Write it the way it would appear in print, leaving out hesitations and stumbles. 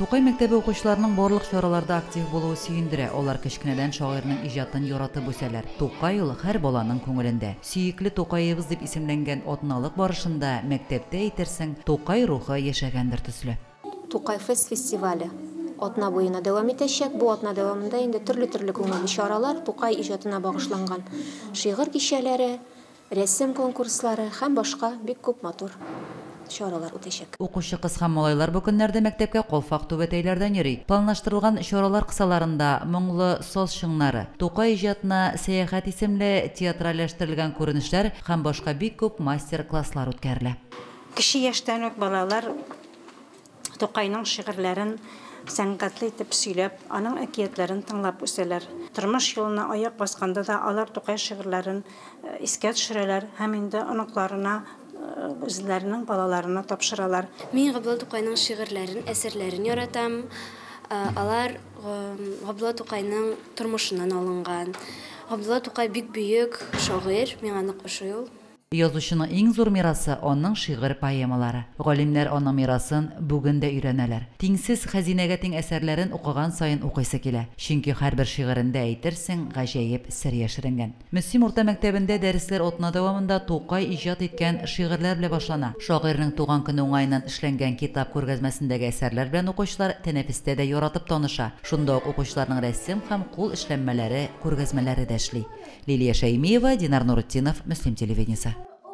Тукай мәктәбе укучыларының барлык чараларда актив булуы сөендерә. Алар кечкенәдән шагыйрьнең иҗатын яратып үсәләр. Тукай ул һәр баланың күңелендә. Сөекле Тукаебыз дип исемләнгән атналык барышында мәктәптә, әйтерсең, Тукай рухы яшәгәндер төсле. Тукай фест фестивале атна буена дәвам итәчәк. Бу атна дәвамында инде төрле-төрле күңелле чаралар, Тукай иҗатына багышланган шигырь кичәләре, рәсем конкурслары һәм башка бик күп матур чаралар үтәчәк. Укучы кыз һәм малайлар бу көннәрдә мәктәпкә калфак-түбәтәйләрдән йөри. Планлаштырылган чаралар кысаларында Моңлы саз чыңнары, Тукай иҗатына сәяхәт исемле театральләштерелгән күренешләр һәм башка бик күп мастер-класслар үткәрелә. Кече яшьтән үк балалар Тукайның шигырьләрен сәнгатьле итеп сөйләп, аның әкиятләрен тыңлап үсәләр. Тормыш юлына аяк басканда да алар Тукай шигырьләрен искә төшерәләр һәм инде оныкларына, үзләренең балаларына тапшыралар. Мин Габдулла Тукайның шигырьләрен, әсәрләрен яратам. Алар Габдулла Тукайның тормышыннан алынган. Габдулла Тукай бик бөек шагыйрь, миңа нык ошый ул. Язучының иң зур мирасы, аның шигырь-поэмалары. Галимнәр аның мирасын бүген дә өйрәнәләр. Тиңсез хәзинәгә тиң әсәрләрен укыган саен укыйсы килә. Чөнки һәрбер шигырендә, әйтерсең, гаҗәеп сер яшеренгән. Мөслим урта мәктәбендә дәресләр атна дәвамында Тукай иҗат иткән шигырьләр белән башлана. Шагыйрьнең туган көне уңаеннан эшләнгән китап күргәзмәсендәге әсәрләр белән укучылар тәнәфестә дә яратып таныша. Шунда ук укучыларның рәсем һәм кул эшләнмәләре күргәзмәләре дә эшли. Лилия Шәймиева, Динар Нуретдинов, Мөслим телевидениесе.